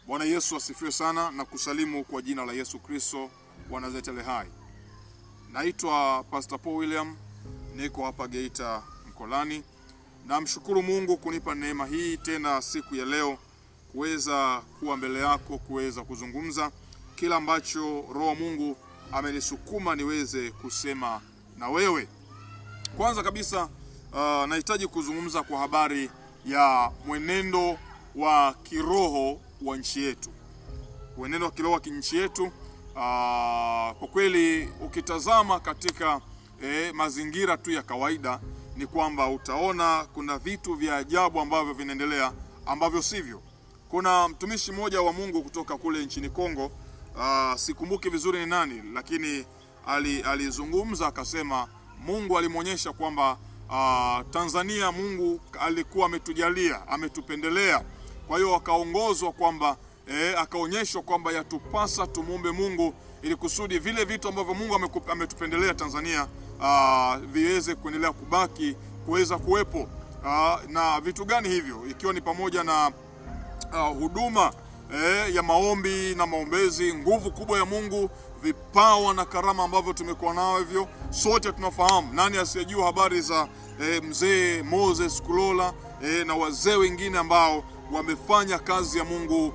Bwana Yesu asifiwe sana na kusalimu kwa jina la Yesu Kristo wa Nazareti aliye hai. Naitwa Pastor Paul William, niko hapa Geita Mkolani. Namshukuru Mungu kunipa neema hii tena siku ya leo kuweza kuwa mbele yako, kuweza kuzungumza kila ambacho Roho wa Mungu amenisukuma niweze kusema na wewe. Kwanza kabisa, nahitaji kuzungumza kwa habari ya mwenendo wa kiroho wa nchi yetu, mwenendo wa kiroho wa nchi yetu. Kwa kweli ukitazama katika mazingira tu ya kawaida ni kwamba utaona kuna vitu vya ajabu ambavyo vinaendelea ambavyo sivyo. Kuna mtumishi mmoja wa Mungu kutoka kule nchini Kongo, sikumbuki vizuri ni nani, lakini alizungumza akasema Mungu alimwonyesha kwamba Tanzania Mungu alikuwa ametujalia, ametupendelea. Kwa hiyo akaongozwa kwamba akaonyeshwa kwamba yatupasa tumuombe Mungu ili kusudi vile vitu ambavyo Mungu ametupendelea Tanzania viweze kuendelea kubaki kuweza kuwepo. Na vitu gani hivyo? Ikiwa ni pamoja na huduma ya maombi na maombezi, nguvu kubwa ya Mungu, vipawa na karama ambavyo tumekuwa nao hivyo sote tunafahamu. Nani asiyejua habari za mzee Moses Kulola na wazee wengine ambao wamefanya kazi ya Mungu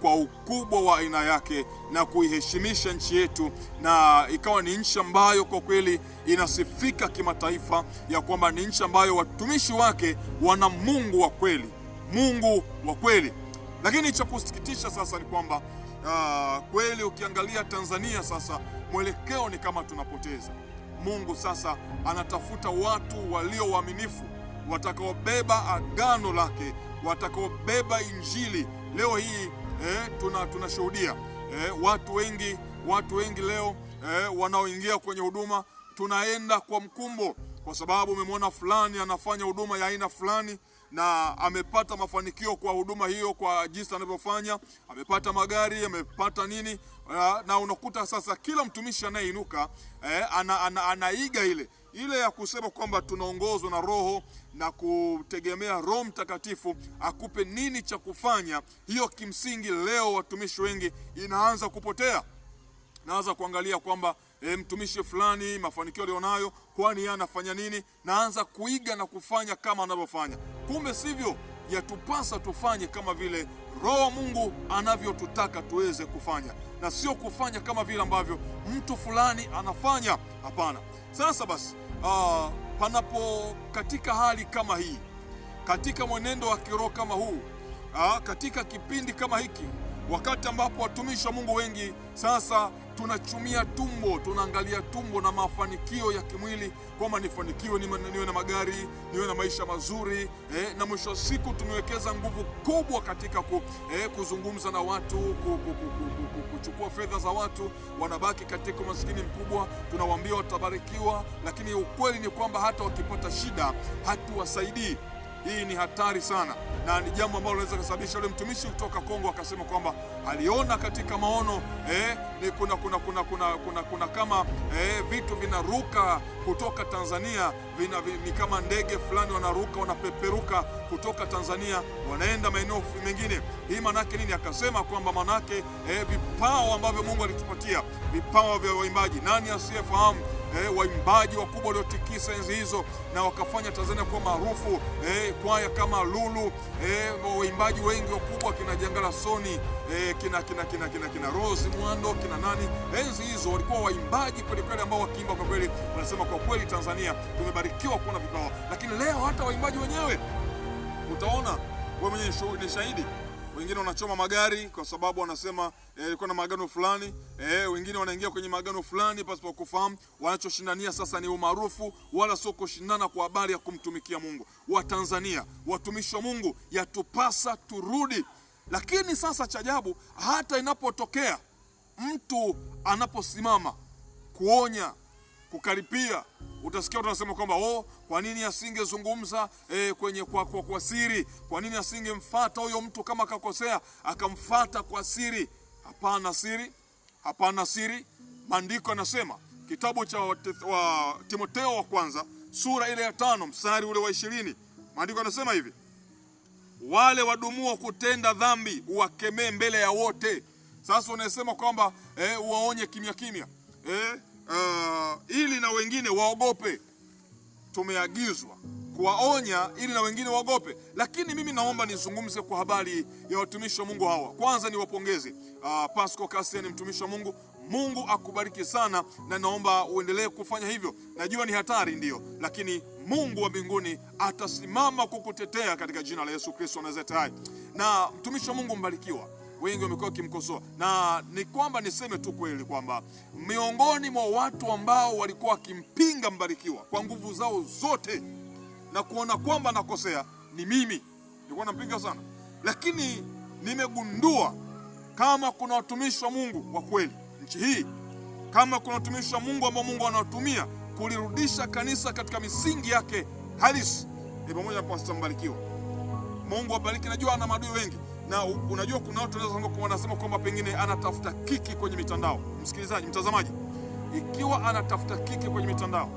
kwa ukubwa wa aina yake na kuiheshimisha nchi yetu, na ikawa ni nchi ambayo kwa kweli inasifika kimataifa ya kwamba ni nchi ambayo watumishi wake wana Mungu wa kweli, Mungu wa kweli. Lakini cha kusikitisha sasa ni kwamba kweli ukiangalia Tanzania sasa mwelekeo ni kama tunapoteza. Mungu sasa anatafuta watu walio waaminifu watakaobeba agano lake, watakaobeba Injili. Leo hii tunashuhudia watu wengi leo wanaoingia kwenye huduma tunaenda kwa mkumbo, kwa sababu umemwona fulani anafanya huduma ya aina fulani na amepata mafanikio kwa huduma hiyo, kwa jinsi anavyofanya, amepata magari, amepata nini, na unakuta sasa kila mtumishi anayeinuka anaiga ile ile ya kusema kwamba tunaongozwa na Roho na kutegemea Roho Mtakatifu akupe nini cha kufanya. Hiyo kimsingi leo watumishi wengi inaanza kupotea. Naanza kuangalia kwamba mtumishi fulani mafanikio alionayo, kwani yeye anafanya nini? Naanza kuiga na kufanya kama anavyofanya. Kumbe sivyo, yatupasa tufanye kama vile Roho wa Mungu anavyotutaka tuweze kufanya, na sio kufanya kama vile ambavyo mtu fulani anafanya. Hapana. Sasa basi, panapo katika hali kama hii, katika mwenendo wa kiroho kama huu, katika kipindi kama hiki, wakati ambapo watumishi wa Mungu wengi sasa tunachumia tumbo, tunaangalia tumbo na mafanikio ya kimwili, kwamba nifanikiwe, niwe na magari, niwe na maisha mazuri na mwisho wa siku tumewekeza nguvu kubwa katika kuzungumza na watu, kuchukua fedha za watu, wanabaki katika umaskini mkubwa. Tunawaambia watabarikiwa, lakini ukweli ni kwamba hata wakipata shida hatuwasaidii. Hii ni hatari sana na ni jambo ambalo linaweza kusababisha yule mtumishi kutoka Kongo akasema kwamba aliona katika maono ni kuna kama vitu vinaruka kutoka Tanzania ni kama ndege fulani wanaruka wanapeperuka kutoka Tanzania wanaenda maeneo mengine. Hii manake nini? Akasema kwamba manake vipawa ambavyo Mungu alitupatia, vipawa vya waimbaji. Nani asiyefahamu waimbaji wakubwa waliotikisa enzi hizo na wakafanya Tanzania kuwa maarufu, kwaya kama Lulu, waimbaji wengi wakubwa kina Jangala Soni, kina kina kina kina kina Rose Mwando, kina nani, enzi hizo walikuwa waimbaji kweli kweli, ambao wakiimba kwa kweli wanasema kwa kweli Tanzania tumebarikiwa kuwa na vipawa. Lakini leo hata waimbaji wenyewe utaona wewe mwenyewe ni shahidi. Wengine wanachoma magari kwa sababu wanasema ilikuwa na maagano fulani. Wengine wanaingia kwenye maagano fulani pasipo kufahamu. Wanachoshindania sasa ni umaarufu, wala sio kushindana kwa habari ya kumtumikia Mungu. Watanzania, watumishi wa Mungu, yatupasa turudi. Lakini sasa cha ajabu, hata inapotokea mtu anaposimama kuonya, kukaripia, utasikia watu wanasema kwamba oh, kwa nini asingezungumza kwenye kwa siri? Kwa nini asingemfuata huyo mtu kama akakosea akamfuata kwa siri? Hapana siri, hapana siri. Maandiko yanasema kitabu cha wa Timotheo wa kwanza sura ile ya 5 mstari ule wa 20, maandiko yanasema hivi: Wale wadumuo kutenda dhambi uwakemee mbele ya wote. Sasa unasema kwamba uwaonye kimya kimya, ili na wengine waogope. Tumeagizwa kuwaonya ili na wengine waogope. Lakini mimi naomba nizungumze kwa habari ya watumishi wa Mungu hawa. Kwanza niwapongeze Pascal Cassian, mtumishi wa Mungu. Mungu akubariki sana, na naomba uendelee kufanya hivyo. Najua ni hatari ndiyo, lakini Mungu wa mbinguni atasimama kukutetea katika jina la Yesu Kristo wa Nazareti hai. Na mtumishi wa Mungu Mbarikiwa, wengi wamekuwa wakimkosoa, na ni kwamba niseme tu kweli kwamba miongoni mwa watu ambao walikuwa wakimpinga Mbarikiwa kwa nguvu zao zote na kuona kwamba nakosea ni mimi. Nilikuwa nampinga sana, lakini nimegundua kama kuna watumishi wa Mungu wa kweli nchi hii, kama kuna watumishi wa Mungu ambao Mungu anawatumia kulirudisha kanisa katika misingi yake halisi, ni pamoja na Pastor Mbarikiwa. Mungu abariki. Najua ana maadui wengi, na unajua kuna watu wanasema kwamba pengine anatafuta kiki kwenye mitandao. Msikilizaji, mtazamaji, ikiwa anatafuta kiki kwenye mitandao,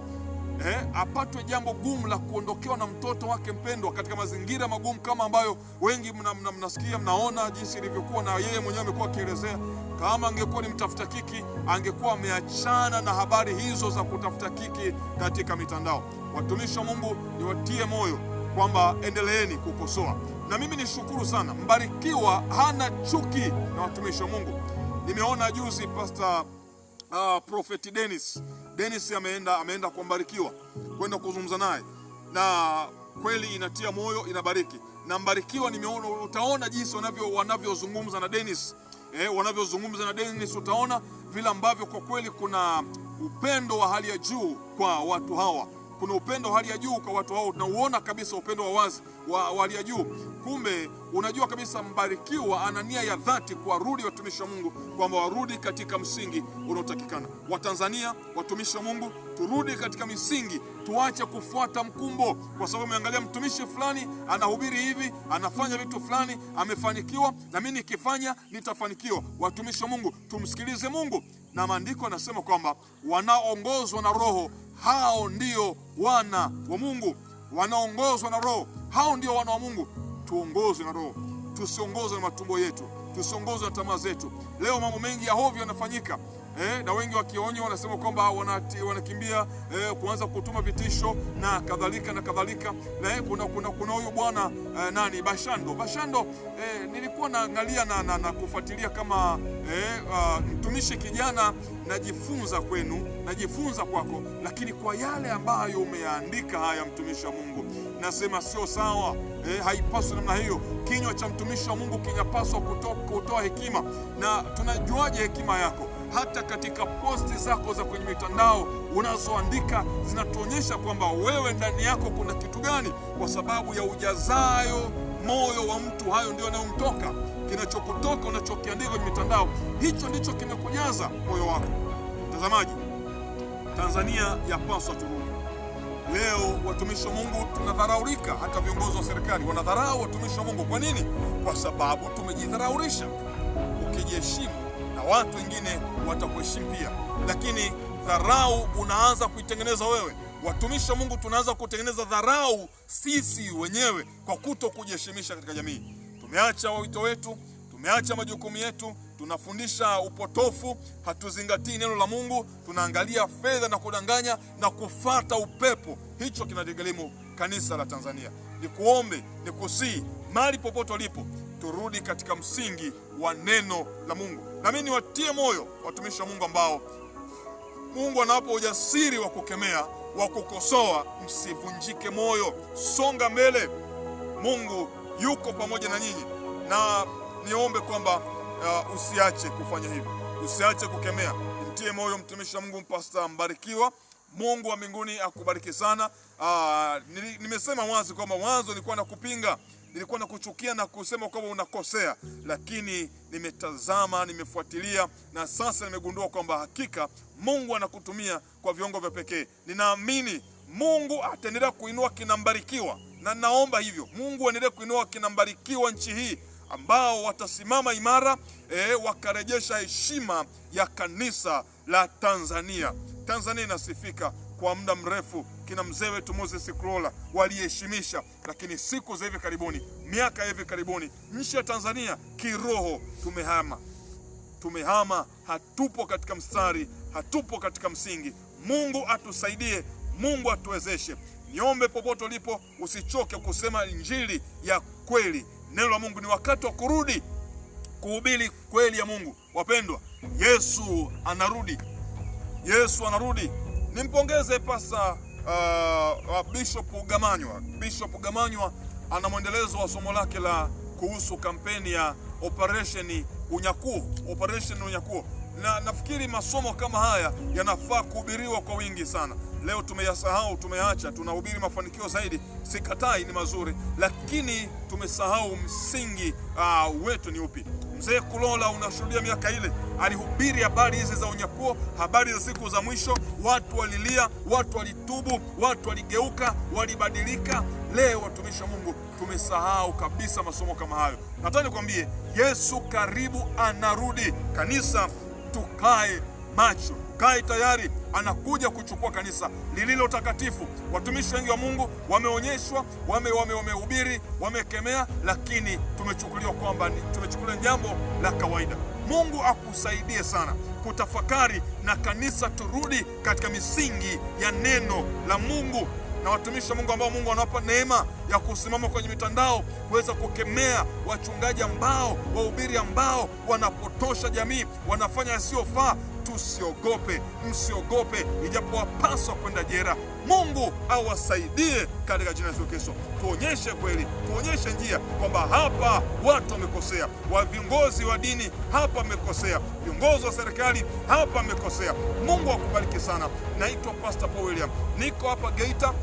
apatwe jambo gumu la kuondokewa na mtoto wake mpendwa katika mazingira magumu kama ambayo wengi mnasikia, mnaona jinsi ilivyokuwa, na yeye mwenyewe amekuwa akielezea. Kama angekuwa ni mtafuta kiki, angekuwa ameachana na habari hizo za kutafuta kiki katika mitandao. Watumishi wa Mungu, niwatie moyo kwamba endeleeni kukosoa, na mimi nishukuru sana, Mbarikiwa hana chuki na watumishi wa Mungu. Nimeona juzi Pastor Prophet Dennis ameenda kwa Mbarikiwa kwenda kuzungumza naye, na kweli inatia moyo, inabariki. Na Mbarikiwa nimeona, utaona jinsi wanavyozungumza na Dennis, wanavyozungumza na Dennis, utaona vile ambavyo kwa kweli kuna upendo wa hali ya juu kwa watu hawa. Kuna upendo wa hali ya juu kwa watu hao, tunauona kabisa upendo wa wazi wa hali ya juu. Kumbe unajua kabisa Mbarikiwa ana nia ya dhati kuwarudi watumishi wa Mungu, kwamba warudi katika msingi unaotakikana. Watanzania, watumishi wa Mungu, turudi katika misingi, tuache kufuata mkumbo, kwa sababu umeangalia mtumishi fulani anahubiri hivi, anafanya vitu fulani, amefanikiwa, na mimi nikifanya nitafanikiwa. Watumishi wa Mungu, tumsikilize Mungu, na maandiko yanasema kwamba wanaoongozwa na Roho hao ndio wana wa Mungu. Wanaongozwa na Roho hao ndio wana wa Mungu. Tuongozwe na Roho, tusiongozwe na matumbo yetu, tusiongozwe na tamaa zetu. Leo mambo mengi ya hovyo yanafanyika, na wengi wakionywa wanasema kwamba wanakimbia kuanza kutuma vitisho na kadhalika na kadhalika. Na kuna huyu bwana nani Bashando, nilikuwa naangalia na kufuatilia kama mtumishi kijana, najifunza kwenu, najifunza kwako, lakini kwa yale ambayo umeandika haya, mtumishi wa Mungu, nasema sio sawa. Haipaswi namna hiyo. Kinywa cha mtumishi wa Mungu kinapaswa kutoa hekima. Na tunajuaje hekima yako? Hata katika posti zako za kwenye mitandao unazoandika zinatuonyesha kwamba wewe ndani yako kuna kitu gani, kwa sababu ya ujazayo moyo wa mtu hayo ndio yanayomtoka. Kinachokutoka unachokiandika kwenye mitandao, hicho ndicho kimekujaza moyo wako. Mtazamaji, Tanzania yapaswa turudi. Leo watumishi wa Mungu tunadharaulika, hata viongozi wa serikali wanadharau watumishi wa Mungu. Kwa nini? Kwa sababu tumejidharaulisha. Ukijiheshimu na watu wengine watakuheshimu pia, lakini dharau unaanza kuitengeneza wewe. Watumishi wa Mungu tunaanza kutengeneza dharau sisi wenyewe kwa kuto kujiheshimisha katika jamii. Tumeacha wito wetu, tumeacha majukumu yetu, tunafundisha upotofu, hatuzingatii neno la Mungu, tunaangalia fedha na kudanganya na kufata upepo. Hicho kinaligharimu kanisa la Tanzania. Nikuombe, nikusii, mahali popote ulipo, turudi katika msingi wa neno la Mungu. Na mimi niwatie moyo watumishi wa Mungu ambao Mungu anawapa ujasiri wa kukemea, wa kukosoa, msivunjike moyo, songa mbele. Mungu yuko pamoja na nyinyi, na niombe kwamba usiache kufanya hivyo, usiache kukemea. Nimtie moyo mtumishi wa Mungu Pastor Mbarikiwa. Mungu wa mbinguni akubariki sana. Nimesema wazi kwamba mwanzo nilikuwa nakupinga, nilikuwa nakuchukia na kusema kwamba unakosea, lakini nimetazama, nimefuatilia na sasa nimegundua kwamba hakika Mungu anakutumia kwa viungo vya pekee. Ninaamini Mungu ataendelea kuinua kina Mbarikiwa, na naomba hivyo Mungu aendelee kuinua kina Mbarikiwa nchi hii ambao watasimama imara, wakarejesha heshima ya kanisa la Tanzania. Tanzania inasifika kwa muda mrefu. Kina mzee wetu Moses Kulola waliheshimisha, lakini siku za hivi karibuni, miaka ya hivi karibuni, nchi ya Tanzania kiroho tumehama, tumehama, hatupo katika mstari, hatupo katika msingi. Mungu atusaidie, Mungu atuwezeshe. Niombe popote ulipo, usichoke kusema injili ya kweli. Neno la Mungu ni wakati wa kurudi kuhubiri kweli ya Mungu. Wapendwa, Yesu anarudi, Yesu anarudi. Nimpongeze Pasta Bishop Gamanywa. Bishop Gamanywa ana mwendelezo wa somo lake la kuhusu kampeni ya Operation Unyakuo, Operation Unyakuo, na nafikiri masomo kama haya yanafaa kuhubiriwa kwa wingi sana. Leo tumeyasahau, tumeacha, tunahubiri mafanikio zaidi. Sikatai, ni mazuri, lakini tumesahau msingi wetu ni upi. Mzee Kulola, unashuhudia miaka ile alihubiri habari hizi za unyakuo, habari za siku za mwisho. Watu walilia, watu walitubu, watu waligeuka, walibadilika. Leo watumishi wa Mungu tumesahau kabisa masomo kama hayo. Nataka nikwambie, Yesu karibu anarudi. Kanisa, tukae macho, kae tayari, anakuja kuchukua kanisa lililo takatifu. Watumishi wengi wa Mungu wameonyeshwa, wamehubiri, wamekemea, lakini tumechukuliwa kwamba tumechukuliwa jambo la kawaida. Mungu akusaidie sana kutafakari na kanisa, turudi katika misingi ya neno la Mungu na watumishi wa Mungu ambao Mungu anawapa neema ya kusimama kwenye mitandao kuweza kukemea wachungaji ambao, wahubiri ambao wanapotosha jamii, wanafanya yasiyofaa. Tusiogope, msiogope, ijapowapaswa kwenda jela. Mungu awasaidie katika jina la Yesu Kristo. Tuonyeshe kweli, tuonyeshe njia kwamba hapa watu wamekosea, wa viongozi wa dini hapa wamekosea, viongozi wa serikali hapa wamekosea. Mungu akubariki sana. Naitwa Pastor Paul William, niko hapa Geita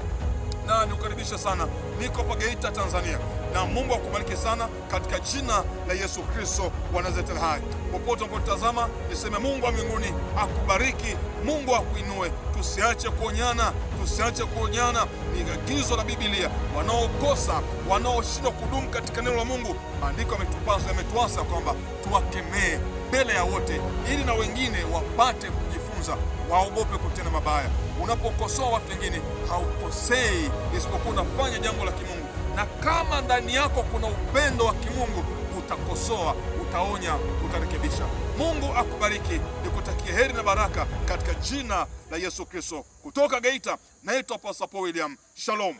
na nikukaribisha sana. Niko hapa Geita, Tanzania, na Mungu akubariki sana katika jina la Yesu Kristo wa Nazareti hai. Popote unapotazama, niseme Mungu wa mbinguni akubariki, Mungu akuinue. Tusiache kuonyana, tusiache kuonyana. Ni agizo la Biblia. Wanaokosa, wanaoshindwa kudumu katika neno la Mungu, maandiko yametupasa, yametuasa kwamba tuwakemee mbele ya wote, ili na wengine wapate kujifunza, waogope kutenda mabaya. Unapokosoa watu wengine haukosei, isipokuwa unafanya jambo la kimungu, na kama ndani yako kuna upendo wa kimungu, utakosoa, utaonya, utarekebisha. Mungu akubariki, nikutakie heri na baraka katika jina la Yesu Kristo. Kutoka Geita, naitwa Pastor Paul William. Shalom.